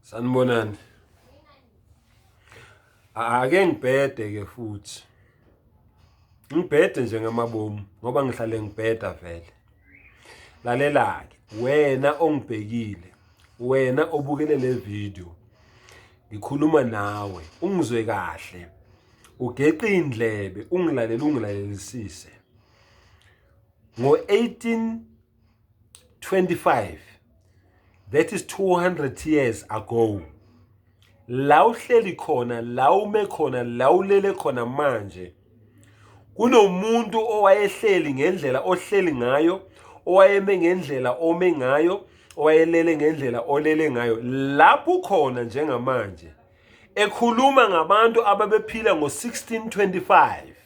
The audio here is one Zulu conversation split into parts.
Sanibonani. Ake ngibhede ke futhi. Ngibhede nje ngamabomu ngoba ngihlale ngibheda vele. Lalela-ke wena ongibhekile, wena obukele le video. Ngikhuluma nawe, ungizwe kahle. Ugeqe indlebe, ungilalele ungilalelisise. Ngo-18 25 that is 200 years ago la uhleli khona la ume khona la ulele khona manje kunomuntu owayehleli ngendlela ohleli ngayo owayeme ngendlela ome ngayo owayelele ngendlela olele ngayo lapho ukhona njengamanje ekhuluma ngabantu ababephila ngo-1625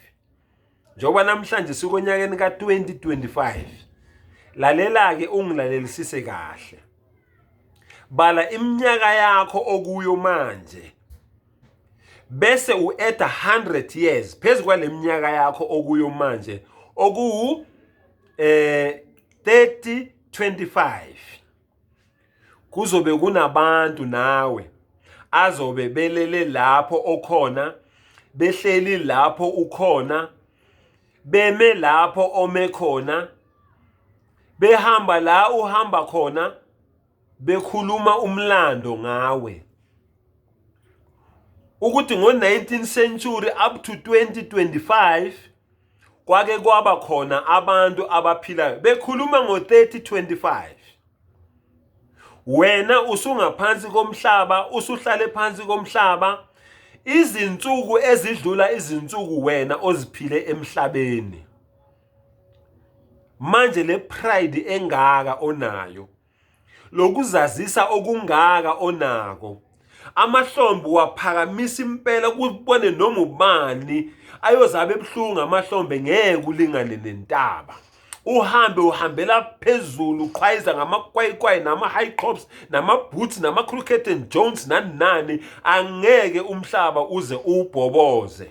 Njengoba namhlanje sikonyakeni ka-2025, lalela-ke ungilalelisise kahle. Bala iminyaka yakho okuyo manje bese u-eda 100 years phezu kwale minyaka yakho okuyo manje okuwu 30 25 kuzobe kunabantu nawe azobe belele lapho okhona behleli lapho ukhona beme lapho ome khona behamba la uhamba khona bekhuluma umlando ngawe ukuthi ngo-19th century up to 2025 kwake kwaba khona abantu abaphilayo bekhuluma ngo-3025 wena usungaphansi komhlaba usuhlale phansi komhlaba izinsuku ezidlula izinsuku wena oziphile emhlabeni manje le pride engaka onayo lokuzazisa okungaka onako amahlombe waphakamisa impela kubone noma ubani ayozabe ebuhlungu amahlombe ngeke ulingane nentaba uhambe uhambela phezulu uqhwayiza ngamakwayikwayi nama-high crops nama-boots nama-crooked and jones nani nani angeke umhlaba uze uwubhoboze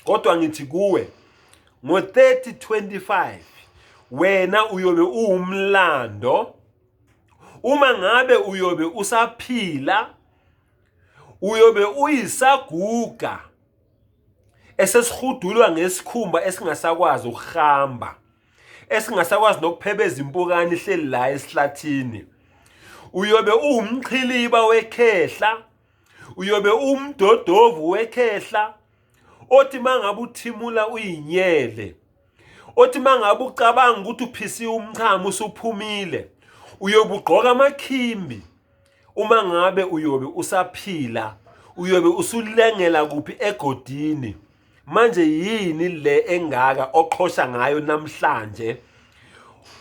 kodwa ngithi kuwe ngo-3025 wena uyobe uwumlando uma ngabe uyobe usaphila uyobe uyisaguga esesihudulwa ngesikhumba esingasakwazi ukuhamba esingasakwazi nokuphebeza impukane ihleli la esihlathini uyobe uwumxhiliba wekhehla uyobe uwumdodovu wekhehla othi mangabe uthimula uyinyele othi mangabe ucabanga ukuthi uphisiwe umchamo usuphumile uyobe ugqoka amakhimbi uma ngabe uyobe usaphila uyobe usulengela kuphi egodini manje yini le engaka oqhosha ngayo namhlanje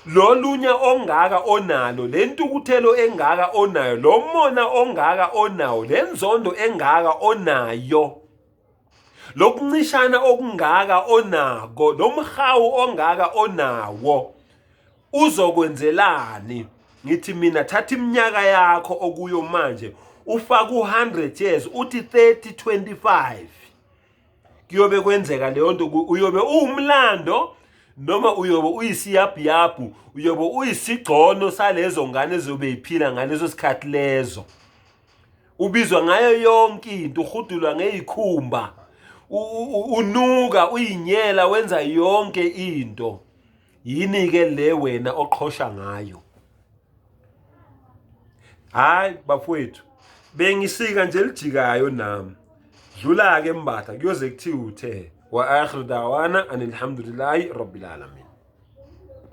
lolunya ongaka onalo le ntukuthelo engaka onayo lo mona ongaka onawo le nzondo engaka onayo lokuncishana okungaka onako lo mhawu ongaka onawo uzokwenzelani ngithi mina thatha iminyaka yakho okuyo manje ufake u-100 years uthi 30 25 kuyobe kwenzeka leyo nto uyobe uwumlando noma uyobe uyisiyabhiyabhu uyobe uyisigcono salezo ngane ezobe iphila ngaleso sikhathi lezo ubizwa ngayo yonke into uhudulwa ngeyikhumba unuka uyinyela wenza yonke into yini ke le wena oqhosha ngayo hayi bafowethu bengisika nje elijikayo nami dlula ke mbatha kuyoze kuthiwe uthe wa akhiru dawana anilhamdulillahi rabbil alamin.